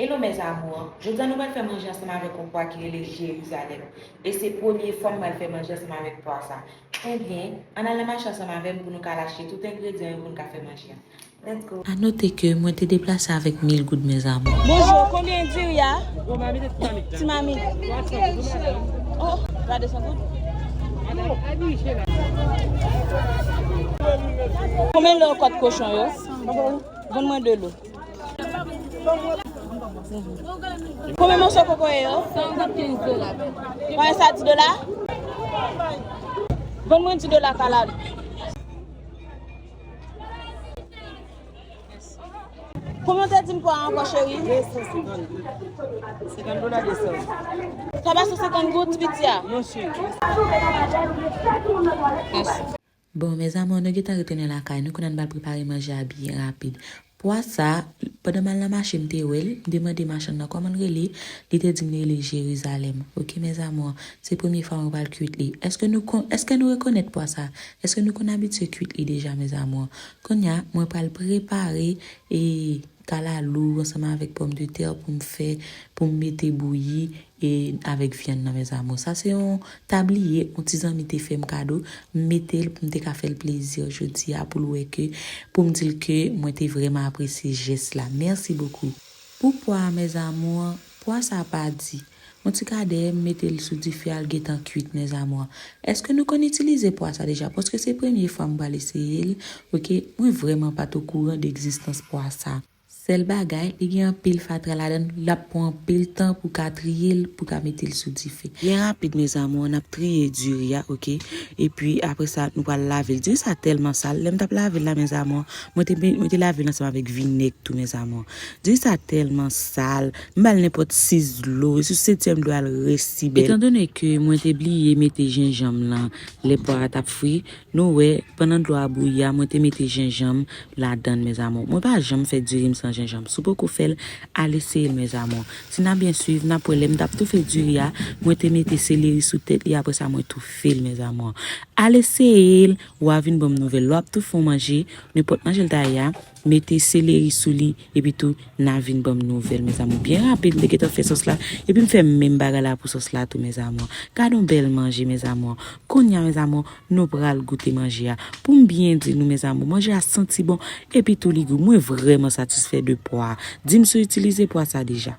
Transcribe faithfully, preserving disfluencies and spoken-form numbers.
Hello mes amours, jodi a nou pral fè manje ansanm avèk yon pwa ki rele Jerizalèm. E se premye fwa m pral fè manje ansanm avèk pwa sa. Ebyen, ann al nan mache ansanm avè m pou nou ka al achte tout engredyan yo pou n ka fè manje a. Let's go. A note ke mwen te deplase avèk mil goud mes amours. Bonjou, konbyen diri a? Ti mamit. Oh, gade san goud. Konbyen lo kòt kochon yo? Vann mwen de lo. Konbyen moso kokoye yo? Konbyen sa, di dola? Vann mwen di dola kalalou. Konbyen w te di m pwa a ankò, cheri? De san senkant goud. Senkant dola, de san. Sa pa san senkant goud, ti piti a? Non, cheri. Mèsi. Bon, mes amours, nou gentan retounen lakay nou, kounye a n pral prepare manje a byen rapid. Pwa sa, pandan m al nan mache, m te wè l, m te mande machann nan kòman l rele, li te di m li rele Jerizalèm. Oke, mes amours, se premye fwa mwen pral kwit li. Èske nou kon-, èske nou rekonèt pwa sa? Èske nou konn abitye kwit li deja, mes amours? Kounye a, mwen pral prepare, e, kalalou ansanm avèk pòmdetè pou m fè, pou m mete bouyi, e, avèk vyann nan, mes amours. Sa se yon tabliye, yon ti zanmi te fè m kado. M mete l pou m te ka fè l plezi jodi a, pou l wè ke, pou m di l ke mwen te vrèman apresye jès la. Merci beaucoup. Pou pwa a, mes amours, pwa sa pa di. Yon ti kadè, m mete l sou dife a, l gentan kwit, mes amours. Èske nou konn itilize pwa sa deja? Paske se premye fwa m pral eseye l, oke? Mwen vrèman pa t okouran de egzistans pwa sa. Sèl bagay, li gen anpil fatra ladan l, l ap pran anpil tan pou ka triye l, pou ka mete l sou dife. Byen rapid, mes amours, n ap triye diri a, oke? Epi, apre sa, nou pral lave l. Diri sa tèlman sal. Lè m t ap lave l la, mes amours, mwen te, mwen te lave l ansanm avèk vinèg tou, mes amours. Diri sa tèlman sal. M ba l nenpòt sis dlo. E sou setyèm dlo a, l resi bèl. Etandone ke mwen te bliye mete jenjanm lan lè pwa a t ap fri, nou wè, pandan dlo a bouyi a, mwen te mete jenjanm ladan l, mes amours. Mwen pa janm fè diri m san jenjanm. Si w poko fè l, al eseye l, mes amours. Si n a byen swiv, n ap wè lè m t ap tou fè diri a, mwen te mete seleri sou tèt li, apre sa mwen toufe l, mes amours. Al eseye l, w a vin ban m nouvèl. Lè w ap tou fè yon manje, nenpòt manje l ta ye a, mete seleri sou li, epi tou, n a vin ban m nouvèl, mes amours. Byen rapid, m te gentan fè sòs la, epi m fè menm bagay la pou sòs la tou, mes amours. Gade yon bèl manje, mes amours. Kounye a, mes amours, nou pral goute manje a. Pou m byen di nou, mes amours, manje a santi bon, epi tou li gou. Mwen vrèman satisfè de pwa a. Di m si w itilize pwa sa deja.